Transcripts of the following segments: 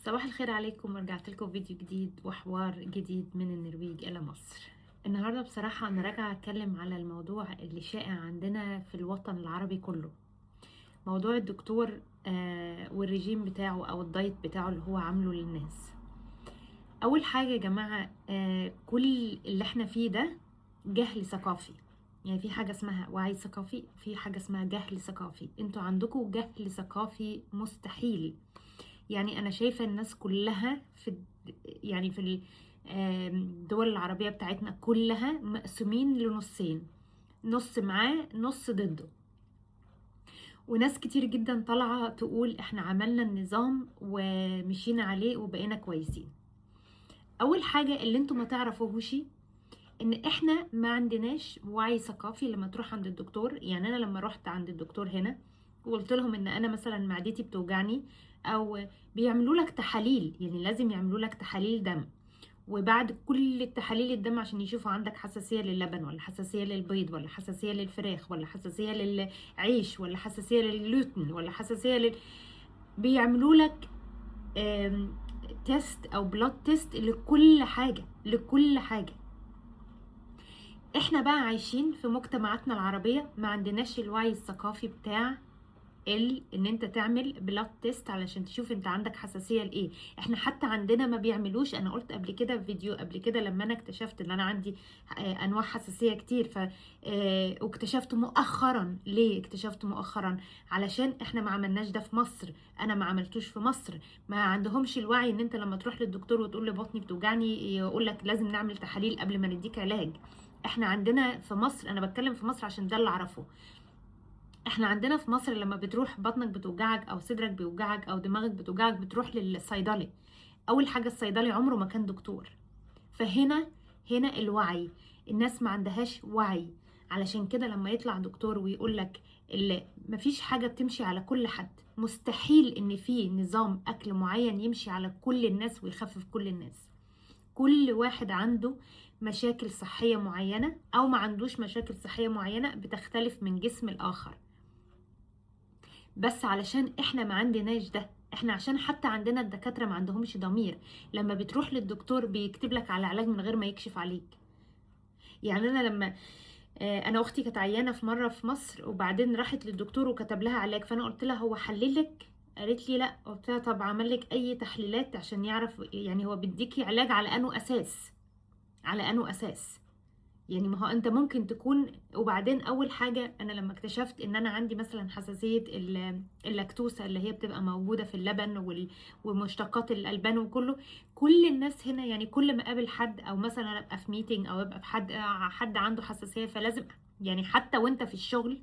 صباح الخير عليكم، ورجعت لكم فيديو جديد وحوار جديد من النرويج إلى مصر. النهاردة بصراحة أنا راجعة أتكلم على الموضوع اللي شائع عندنا في الوطن العربي كله، موضوع الدكتور والرجيم بتاعه أو ال diet بتاعه اللي هو عامله للناس. أول حاجة يا جماعة، كل اللي احنا فيه ده جهل ثقافي. يعني في حاجة اسمها وعي ثقافي، في حاجة اسمها جهل ثقافي. انتوا عندكم جهل ثقافي مستحيل. يعني انا شايفة الناس كلها في يعني في الدول العربية بتاعتنا كلها مقسومين لنصين، نص معاه نص ضده. وناس كتير جدا طالعة تقول احنا عملنا النظام ومشينا عليه وبقينا كويسين. اول حاجة اللي انتوا ما تعرفوهوش ان احنا ما عندناش وعي ثقافي. لما تروح عند الدكتور، يعني انا لما رحت عند الدكتور هنا وقلت لهم ان انا مثلا معدتي بتوجعني، او بيعملوا لك تحاليل، يعني لازم يعملوا لك تحاليل دم، وبعد كل التحاليل الدم عشان يشوفوا عندك حساسية للبن ولا حساسية للبيض ولا حساسية للفراخ ولا حساسية للعيش ولا حساسية للجلوتين ولا حساسية بيعملوا لك test او blood test لكل حاجة، لكل حاجة. احنا بقى عايشين في مجتمعاتنا العربية ما عندناش الوعي الثقافي بتاع ان انت تعمل blood test علشان تشوف انت عندك حساسية لايه. احنا حتى عندنا ما بيعملوش. انا قلت قبل كده في فيديو قبل كده لما انا اكتشفت ان انا عندي انواع حساسية كتير، ف واكتشفت مؤخرا. ليه اكتشفت مؤخرا؟ علشان احنا ما عملناش ده في مصر، انا ما عملتوش في مصر. ما عندهمش الوعي ان انت لما تروح للدكتور وتقول له بطني بتوجعني يقول لك لازم نعمل تحاليل قبل ما نديك علاج. احنا عندنا في مصر، انا بتكلم في مصر عشان ده اللي اعرفه، احنا عندنا في مصر لما بتروح بطنك بتوجعك او صدرك بيوجعك او دماغك بتوجعك بتروح للصيدلي. اول حاجة الصيدلي عمره ما كان دكتور. فهنا الوعي، الناس ما عندهاش وعي. علشان كده لما يطلع دكتور ويقول لك مفيش حاجة بتمشي على كل حد، مستحيل ان في نظام اكل معين يمشي على كل الناس ويخفف كل الناس. كل واحد عنده مشاكل صحية معينة او ما عندوش مشاكل صحية معينة، بتختلف من جسم الآخر. بس علشان احنا ما عندناش ده، احنا عشان حتى عندنا الدكاترة ما عندهمش ضمير. لما بتروح للدكتور بيكتب لك على علاج من غير ما يكشف عليك. يعني انا لما انا اختي كانت عيانة في مرة في مصر، وبعدين راحت للدكتور وكتب لها علاج، فانا قلت لها هو حللك؟ قالت لي لا. قلت لها طب عمل لك اي تحليلات عشان يعرف يعني هو بيديكي علاج على انه اساس؟ على انه اساس؟ يعني ما هو انت ممكن تكون. وبعدين اول حاجة انا لما اكتشفت ان انا عندي مثلا حساسية اللاكتوسه اللي هي بتبقى موجودة في اللبن ومشتقات الالبان وكله، كل الناس هنا يعني كل ما اقابل حد او مثلا ابقى في meeting او ابقى في حد عنده حساسية، فلازم يعني حتى وانت في الشغل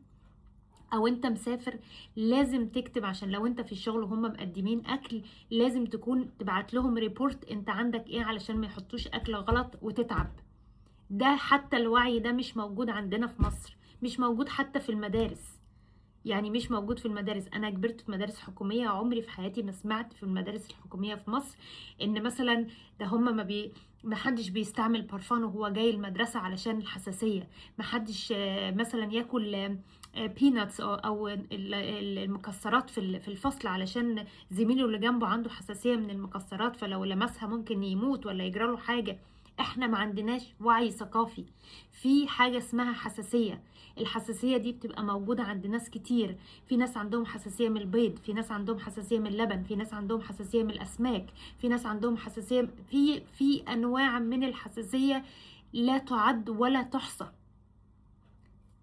او انت مسافر لازم تكتب، عشان لو انت في الشغل وهم مقدمين اكل لازم تكون تبعت لهم report انت عندك ايه، علشان ما يحطوش اكل غلط وتتعب. ده حتى الوعي ده مش موجود عندنا في مصر، مش موجود حتى في المدارس. يعني مش موجود في المدارس. انا كبرت في مدارس حكومية، عمري في حياتي ما سمعت في المدارس الحكومية في مصر ان مثلا ده هم ما حدش بيستعمل برفان وهو جاي المدرسة علشان الحساسية، ما حدش مثلا ياكل peanuts او المكسرات في الفصل علشان زميله اللي جنبه عنده حساسية من المكسرات، فلو لمسها ممكن يموت ولا يجرى له حاجة. احنا ما عندناش وعي ثقافي. في حاجة اسمها حساسية، الحساسية دي بتبقى موجودة عند ناس كتير. في ناس عندهم حساسية من البيض، في ناس عندهم حساسية من اللبن، في ناس عندهم حساسية من الأسماك، في ناس عندهم حساسية في أنواع من الحساسية لا تعد ولا تحصى.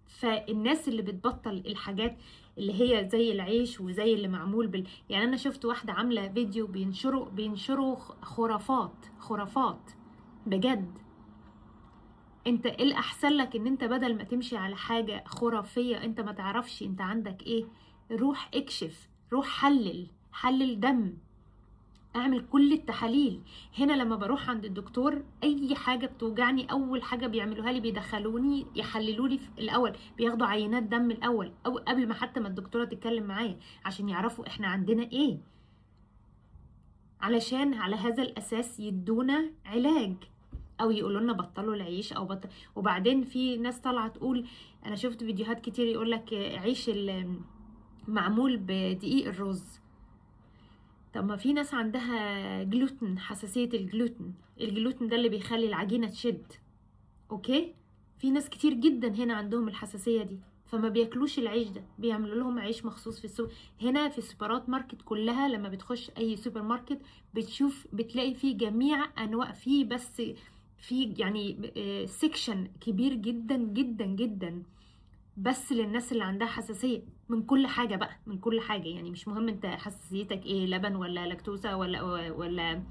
فالناس اللي بتبطل الحاجات اللي هي زي العيش وزي اللي معمول يعني أنا شفت واحدة عاملة فيديو بينشروا خرافات، خرافات بجد. انت ايه الاحسن لك؟ ان انت بدل ما تمشي على حاجة خرافية انت ما تعرفش انت عندك ايه، روح اكشف، روح حلل دم، اعمل كل التحاليل. هنا لما بروح عند الدكتور اي حاجة بتوجعني اول حاجة بيعملوها لي بيدخلوني يحللوا لي الاول، بياخدوا عينات دم الاول او قبل ما حتى ما الدكتورة تتكلم معايا عشان يعرفوا احنا عندنا ايه، علشان على هذا الاساس يدونا علاج او يقولوا لنا بطلوا العيش او بطل. وبعدين في ناس طالعه تقول، انا شفت فيديوهات كتير يقول لك عيش معمول بدقيق الرز. طب ما في ناس عندها جلوتين، حساسية الجلوتين، الجلوتين ده اللي بيخلي العجينة تشد، okay؟ في ناس كتير جدا هنا عندهم الحساسية دي، فما بياكلوش العيش ده، بيعملوا لهم عيش مخصوص في السوق. هنا في السوبرات ماركت كلها، لما بتخش اي سوبر ماركت بتشوف، بتلاقي فيه جميع انواع، فيه بس في يعني section كبير جدا جدا جدا بس للناس اللي عندها حساسية من كل حاجة بقى، من كل حاجة. يعني مش مهم انت حساسيتك ايه، لبن ولا لاكتوزا ولا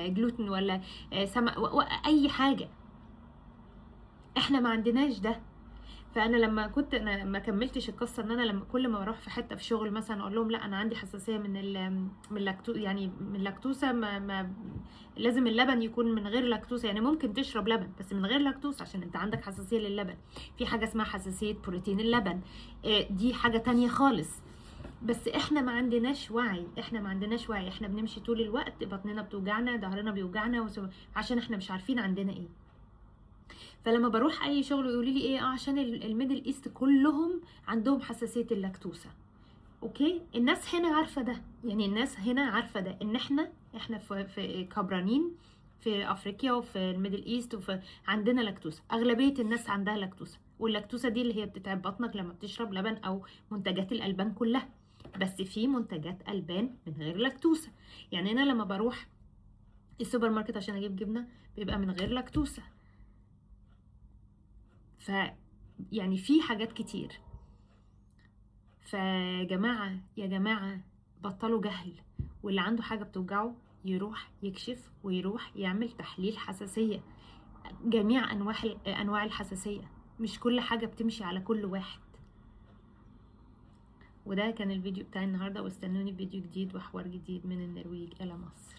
جلوتين ولا سمك، اي حاجة. احنا ما عندناش ده. فانا لما كنت، انا ما كملتش القصة، ان انا لما كل ما بروح في حتة في شغل مثلا اقول لهم لا انا عندي حساسية من ال، من اللاكتو، يعني من اللاكتوسه، ما لازم اللبن يكون من غير لاكتوسه، يعني ممكن تشرب لبن بس من غير لاكتوس عشان انت عندك حساسية للبن. في حاجة اسمها حساسية بروتين اللبن، دي حاجة تانية خالص. بس احنا ما عندناش وعي، احنا ما عندناش وعي، احنا بنمشي طول الوقت بطننا بتوجعنا، ظهرنا بيوجعنا، عشان احنا مش عارفين عندنا ايه. فلما بروح اي شغل يقولوا لي ايه، عشان ال Middle East كلهم عندهم حساسية اللاكتوسه. okay، الناس هنا عارفه ده، يعني الناس هنا عارفه ده، ان احنا في كبرانين في افريقيا وفي ال Middle East وفي عندنا لاكتوسه، اغلبية الناس عندها لاكتوسه، واللاكتوسه دي اللي هي بتتعب بطنك لما بتشرب لبن او منتجات الالبان كلها. بس في منتجات البان من غير لاكتوسه، يعني انا لما بروح السوبر ماركت عشان اجيب جبنه بيبقى من غير لاكتوسه. ف يعني في حاجات كتير. فجماعة يا جماعة بطلوا جهل، واللي عنده حاجة بتوجعه يروح يكشف ويروح يعمل تحليل حساسية، جميع أنواع الحساسية، مش كل حاجة بتمشي على كل واحد. وده كان الفيديو بتاعي النهاردة، واستنوني في فيديو جديد وحوار جديد من النرويج إلى مصر.